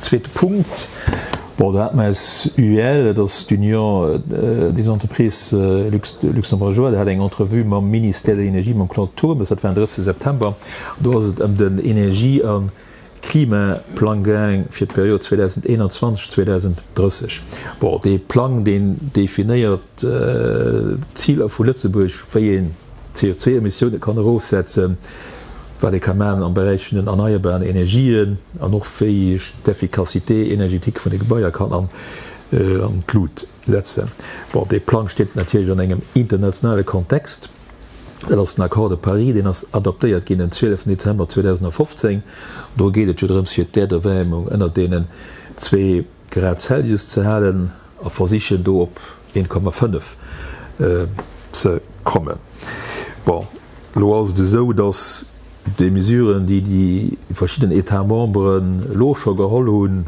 Zweete Punkt, bon, do hate mer eis UEL, dat ass d'Union des entreprises luxembourgeoises, déi hat eng Entrevue mam Ministère de l'Énergie, mam Claude Turmes, dat war den 30 September. Do ass et ëm den Energie a Klimaplang gaang fir d'Period 2021, 2030. Bon, dee Plang, deen definéiert d'Ziler vu Lëtzebuerg, wéi een d'CO2-Emissioune kann erofsetzen, wat ee ka maachen am Beräich vun den erneierbaren Energien an och wéi ech d'Efficacité énergétique vun de Gebaier kann an d'Lut setzen. Bon, dee Plang steet natierlech an engem internationale Kontext. Dat ass den Accord de Paris, deen ass adoptéiert ginn den 12 Dezember 2015. Do geet et jo drëms, fir d'Äerderwäermung ënner deenen zwee Grad Celsius ze halen a versichen do op 1,5 ze kommen. Bon, elo ass et esou, datt déi Mesuren, déi déi verschidden États membres elo scho geholl hunn,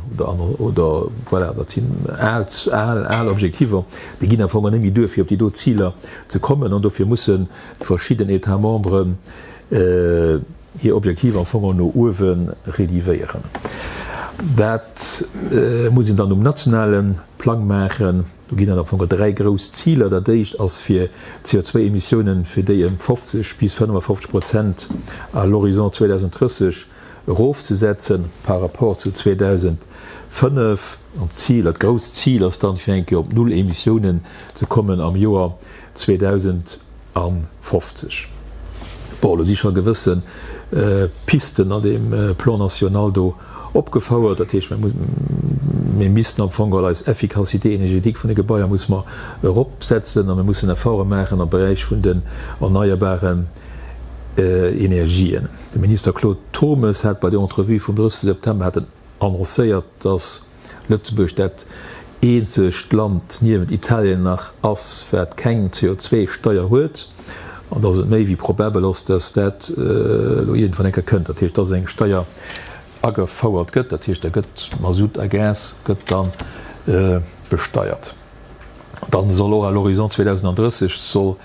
oder voilà, dat sinn al, al, al Objektiver, déi ginn am Fong net méi duer, fir op déi do Ziler ze kommen. An dofir mussen déi verschidden États membres hir Objektiver am Fong no uewe redivéieren. Dat muss een dann um nationale Plang maachen. Do ginn et am Fong 3 grouss Ziler. Dat éischt ass fir d'CO2-Emissiounen, fir déi ëm 50 bis 55 Prozent à l'horizon 2030 erofzesetzen par rapport zu 2005. An d'Zil, dat grousst Zil ass dann, fir eng Kéier op null Emissiounen ze kommen am Joer 2050. Bon, elo si scho gewësse Pisten an deem Plan national do opgefouert. Dat heescht, mir missten am Fong geholl eis Efficacité énergétique vun de Gebaier musse mer eropsetzen a mir mussen Efforte maachen am Beräich vun den erneierbaren Energien. De Minister Claude Turmes hat bei der Entrevue vum 30 September hat en annoncéiert, dass Lëtzebuerg dat eenzegt Land niewent Italien nach ass, wat keng CO2-Steier huet, an dass et méi wéi probabel ass, dass dat elo iergendwann eng Kéier kënnt. Dat heescht, dass eng Steier agefouert gëtt, dat heescht, da gëtt Masutt a Gas gëtt da besteiert. Dann soll och à l'horizon 2030 soll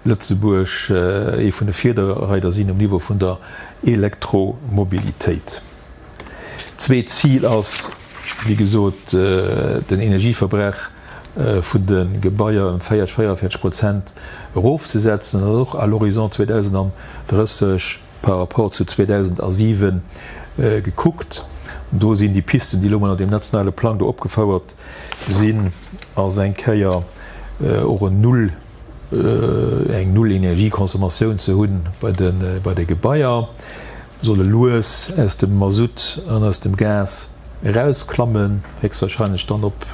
Lëtzebuerg ee vun de Virreider sinn um Niveau vun der Elektromobilitéit. Zweet Zil ass, wéi gesot, den Energieverbrauch vun de Gebaier ëm 40, 44 Prozent erofzesetzen, an och à l'horizon 2030 par rapport zu 2007 gekuckt. Do sinn déi Pisten, déi elo mol an deem nationale Plang do opgefouert sinn, ass eng Kéier och en Null, eng Null-Energieconsommatioun ze hunn bei de Gebaier. Solle lues aus dem Masutt an aus dem Gas erausklammen, héchstwahrscheinlech dann op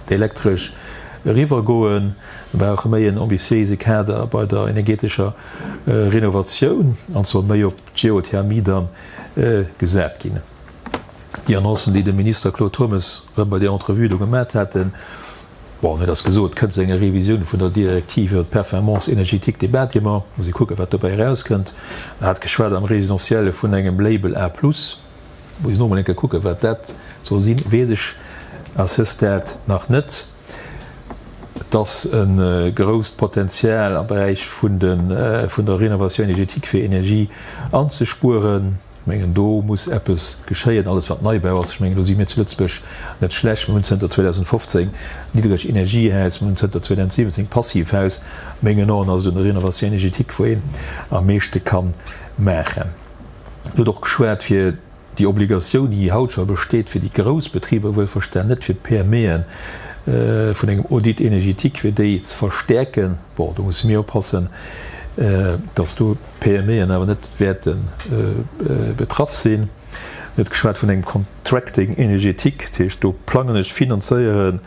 d'Elektresch eriwwergoen. Mir brauche méi en ambitiéise Kader bei der energetescher Renovatioun an soll méi op d'Geothermie da gesat ginn. Déi Annoncen, déi de Minister Claude Turmes erëm bei där Entrevue do gemat haten, Bon, et ass gesot, et kënnt zu enger Revisioun vun der Direktiv iwwer d'Performance énergétique des bâtiments. Muss ee kucken, wat dobäi erauskënnt. En hat geschwat am Résidentielle vun engem Label A plus. Muss een och emol eng Kéier kucken, wat dat soll sinn. Weess ech à ce stade nach net. Et ass e grousst Potenzial am Beräich vun der Rénovation énergétique fir Energie anzespueren. Ech mengen, do muss eppes geschéien. Alles wat Neibau ass, ech mengen, do si mir zu Lëtzebuerg net schlecht. Mir hunn zënter 2015 Niddregenergiehaus, mir hunn zënter 2017 Passivhaus. A mengen Aen ass et un der Rénovation énergétique, wou een am meeschte ka maachen. Dir hutt och geschwat fir déi Obligatioun, déi haut scho besteet fir déi grouss Betriber, wuelverstan net fir d'PMEen, vun engem Audit énergétique, fir déi ze verstäerken. Bon, do musse mir oppassen, dass do d'PMEen awer net wäerte betraff sinn. Net geschwat vun engem Contracting énergétique, dat heescht do plangen ech, finanzéieren,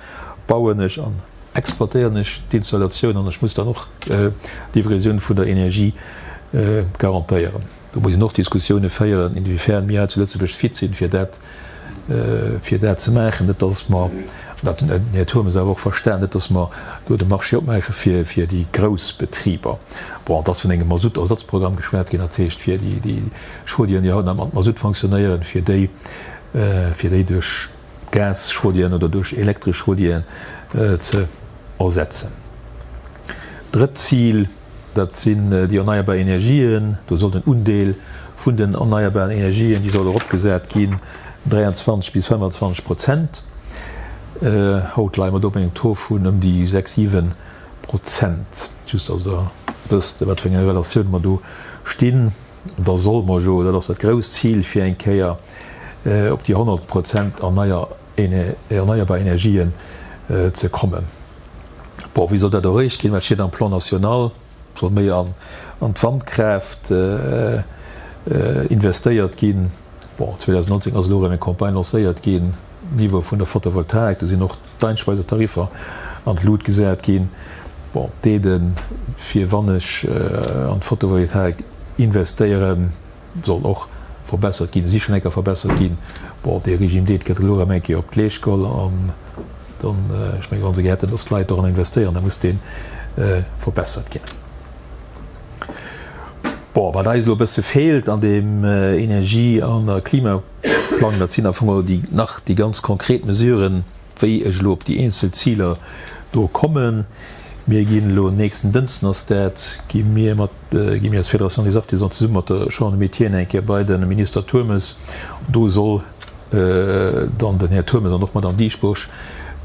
bauen ech an exploitéieren ech d'Installatioun an ech muss dann och d'Livraisioun vun der Energie garantéieren. Do muss een och Diskussioune féieren, inwiefern mir hei zu Lëtzebuerg fit sinn, fir dat fir dat ze maachen, net dass mer, dat hunn den Här Turmes awer och verstan, net dass mer do de Marché opmaache fir fir déi grouss Betriber. Bon, et ass vun engem Masutt-Ersatzprogramm geschwat ginn, dat heescht fir déi déi Chaudièren, déi haut nach mat Masutt fonctionnéieren, fir déi fir déi duerch Gas-Chaudièren oder duerch elektresch Chaudièren ze ersetzen. Drëtt Zil. Dat sinn déi erneierbar Energien. Do soll den Undeel vun den erneierbaren Energien, déi soll eropgesat ginn. 23 bis 25 Prozent. Haut leie mer do bei engem Taux vun ëm déi 6, 7 Prozent. Just, datt Der wësst, a wat fir enger Relatioun mer do stinn. Da solle mer jo, dat ass dat grousst Zil, fir eng Kéier op déi 100 Prozent erneierbar Energien ze kommen. Bon, wéi soll dat erreecht ginn? Wat steet am Plan national? Soll méi an d'Wandkraaft investéiert ginn? Bon, 2019 ass elo erëm eng Campagne lancéiert ginn, Niveau vun der Photovoltaik, do sinn och d'Einspeisetariffer an d'Lut gesat ginn. Bon, d'Aiden, fir wann ech an d'Photovoltaik investéieren, sollen och verbessert ginn, si schonn eng Kéier verbessert ginn. Bon, dee Régime d'aide gëtt elo erëm eng Kéier op d'Leescht geholl an dann, ech mengen, wa se gär hätten, datt d'Leit doran investéieren, da muss dee verbessert ginn. Bon, wat eis elo e bësse feelt an deem Energie an Klimaplang, dat sinn am Fong elo déi nach déi ganz konkret Mesuren, wéi ech elo op déi eenzel Ziler do kommen. Mir ginn elo, nächsten Dënschden ass dat, gi mir mat, gi mir als Fédération des Artisans zesumme mat der Chambre des Métiers eng Kéier bei de Minister Turmes. Do soll dann den Här Turmes an och d'Madame Dieschbourg,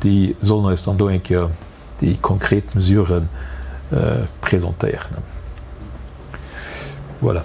déi sollen eis dann do eng Kéier déi konkret Mesurë presentéieren. Voilà.